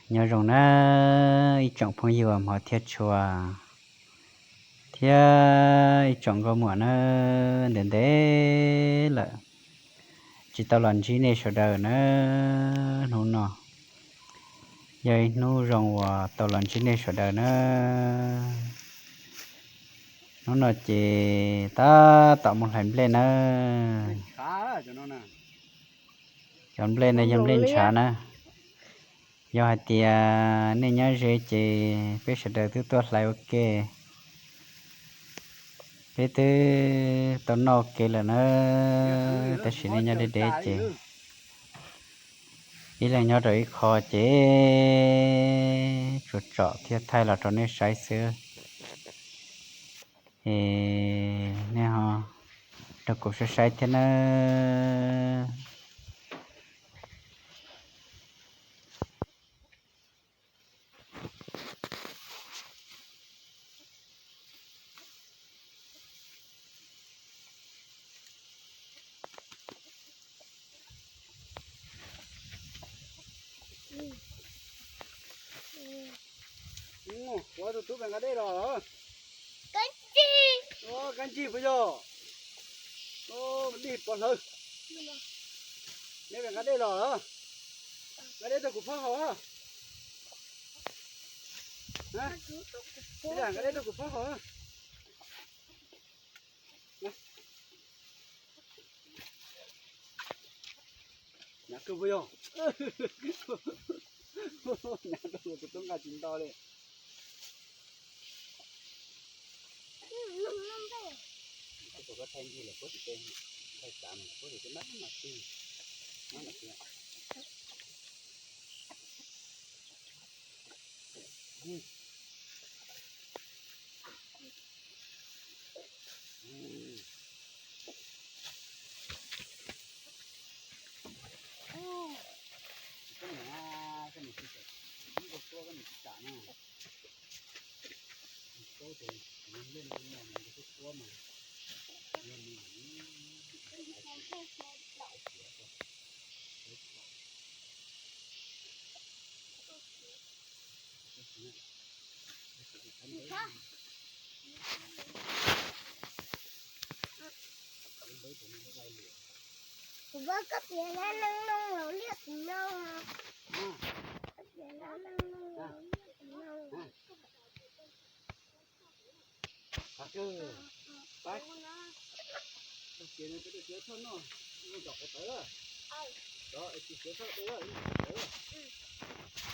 Nyob zoo na ib tsoom phooj ywg hmov thiab tshua, thiab ib tsoom nkauj muam na, ntev ntev lawm tsis tau los ntsib nej sawv daws na. Hnub no yog ib hnub zoo uas tau los ntsib nej sawv daws na. Hnub no ces tab tom mus hlais nplej na. Cov nplej no yog nplej ntshav na. Yog hais tias nej nyob ze ces peb sawv daws twb tuaj hlais ua ke, peb twb tau noj ua ke lawm na, tab sis nej nyob deb deb ces ib leeg nyob rau ib qho ces tsuas tsom thiab thaij los rau nej saib xwb. Es nej ho nrog kuv saib saib thiab nawb. Ua tus tub pem nqa dej los. Kab ntsig puas yog? Dig pov hlawv. Neb pem nqa dej los. Nqa dej rau kuv phob haus. Nqa dej rau kuv phob haus. Nyav kawg puas yog? Nyav kawg, kuv tub nqa tsis nto li. Kuv ua koj piav dab neeg mloog los liaj kuv mloog. Koj piav dab neeg mloog los liaj kuv mloog.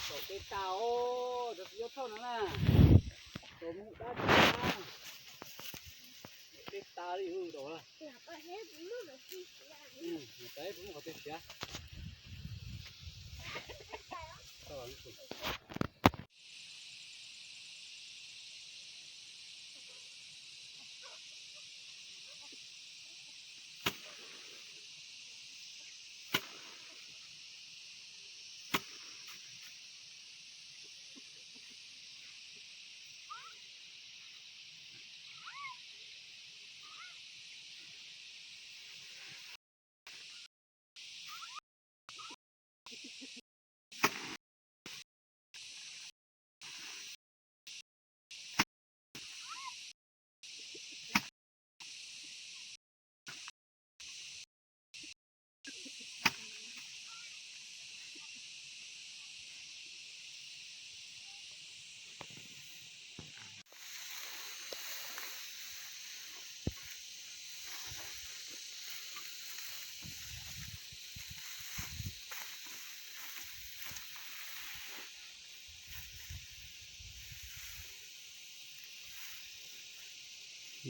Tau tej tas os, cov txiv yob thoj no na. Tau mus dab tsi na. Tej tas li ua tau. Mus tais kuv muab qhov twg siav.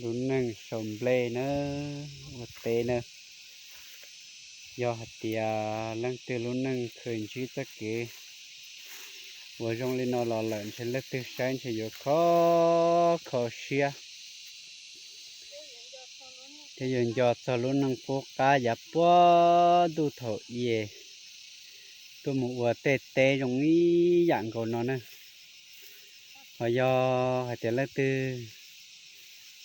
Lub neej sau nplej na, ua teb na. Yog hais tias leej twg lub neej khaws ntsib txoj kev uas zoo li no los lawm ntshe leej twg saib ntshe yuav kho kho siab, thiab yuav nco txog lub neej qub qab yav puag ntuj thaum i tuaj mus ua tej teb zoo ib yam nkaus no na. Ho yog hais tias leej twg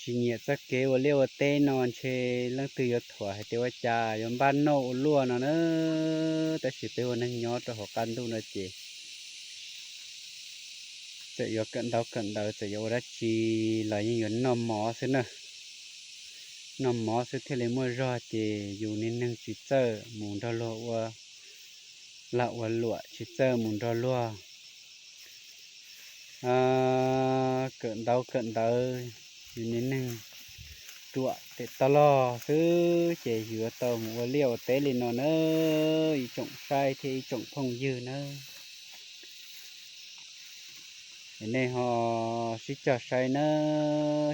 tsis nyiam txoj kev ua liaj ua teb no ntshe leej twg yuav thuam hais tias ua cas yuav npaj noj ua luaj no na. Tab sis peb ua neeg nyob rau hauv qab ntuj no ces Txawm yuav kawm ntaub kawm ntawv, txawm yuav ua dab tsi los yeej yuav noj mov xwb na. Noj mov xwb thiaj li muaj zog, ces yus niag neeg tsis txawj mus nrog luag ua lag ua luam, tsis txawj mus nrog luag kawm ntaub kawm ntawv, yus niag neeg ruam tes taw log xwb ces yuav tau mus ua liaj ua teb li no na, ib tsoom saib thiab ib tsoom phooj ywg na. Es nej ho sib cog saib na,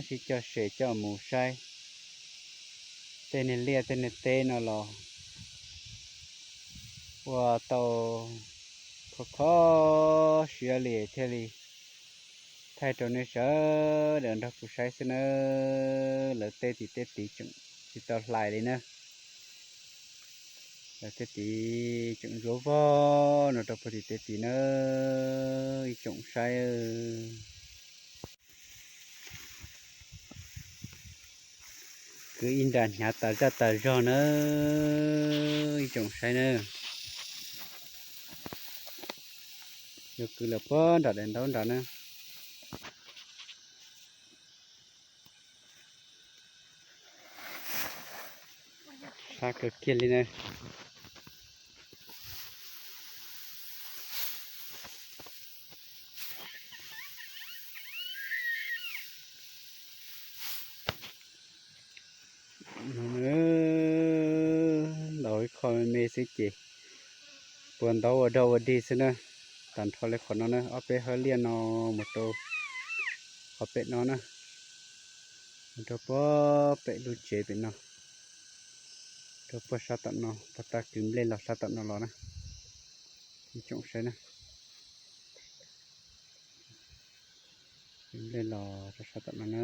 sib cog share coj mus saib. Tej niag liaj tej niag teb no los ua tau kho kho siab li thiaj li thaij rau nej sawv daws nrog kuv saib xwb nawb. Lawv tej tim tej tid tseem tsis tau hlais li na. Lawv tej tid tseem ntsuav vog no rau puag tim tej tid na, ib tsoom saib. Kwv ib nra hnyav tas zaj tas zog na, ib tsoom saib na. Yuav kwv lawm puag nram daim ntaub nrad na. Sab kawg kiag li na. Ntaus ib qho me me xwb ces puas ntaub ua dog ua dig xwb na. Tag nrho li qhov no na, ob peb hawb liaj no mus rau qhov pem no na, mus rau puag pem lub tsev pem no, rau puag sab tom no, puag ta kwv nplej los sab tom no los na. Ib tsoom saib na, kwv nplej los rau sab tom no na.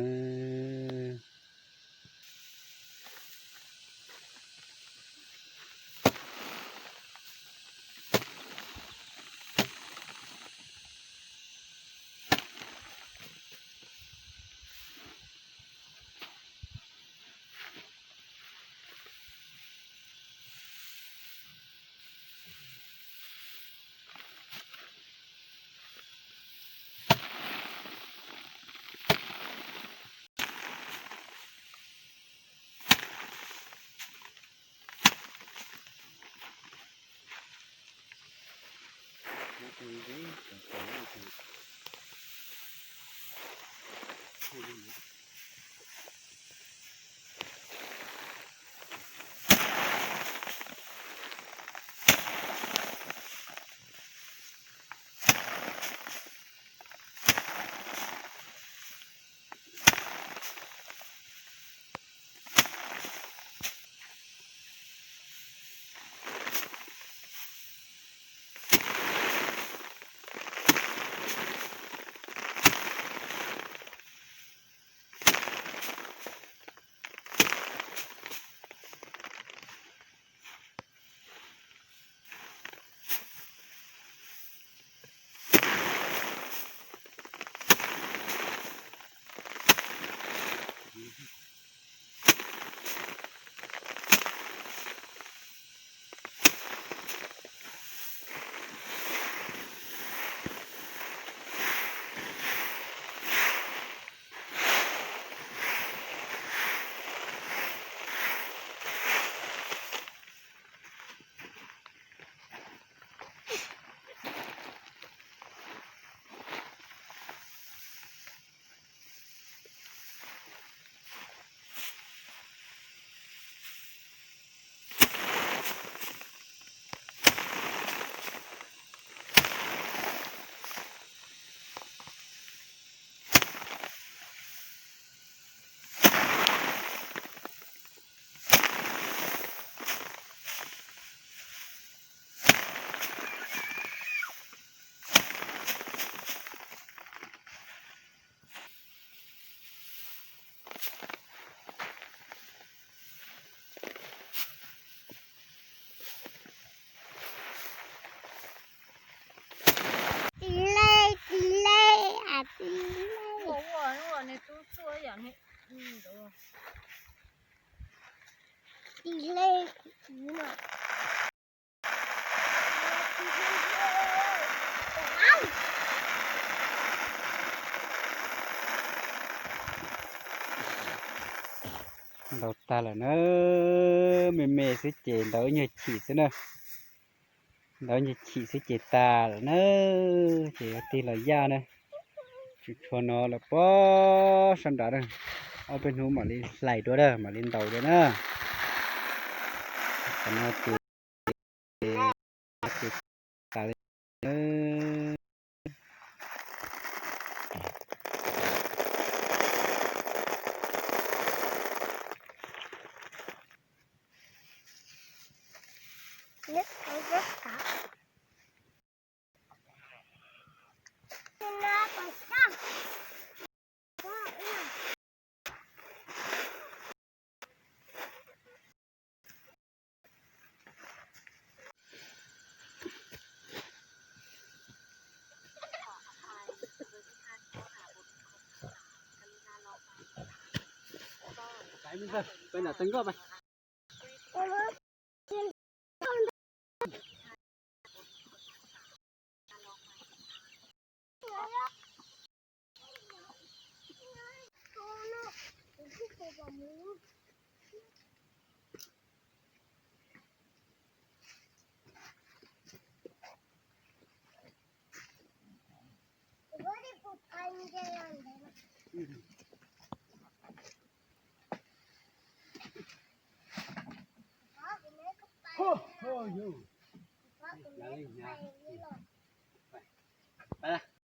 Ntaus tag lawm na, me me xwb ces ntaus ib nyuag chim xwb na. Ntaus ib nyuag chim xwb ces tag lawm na, ces tig los yaj na. Tsis tshua no lawm pob sab nrad na. Ob peb hnub mam li hlais dua na, mam li ntaus dua na. Qhov no ces ces tas li.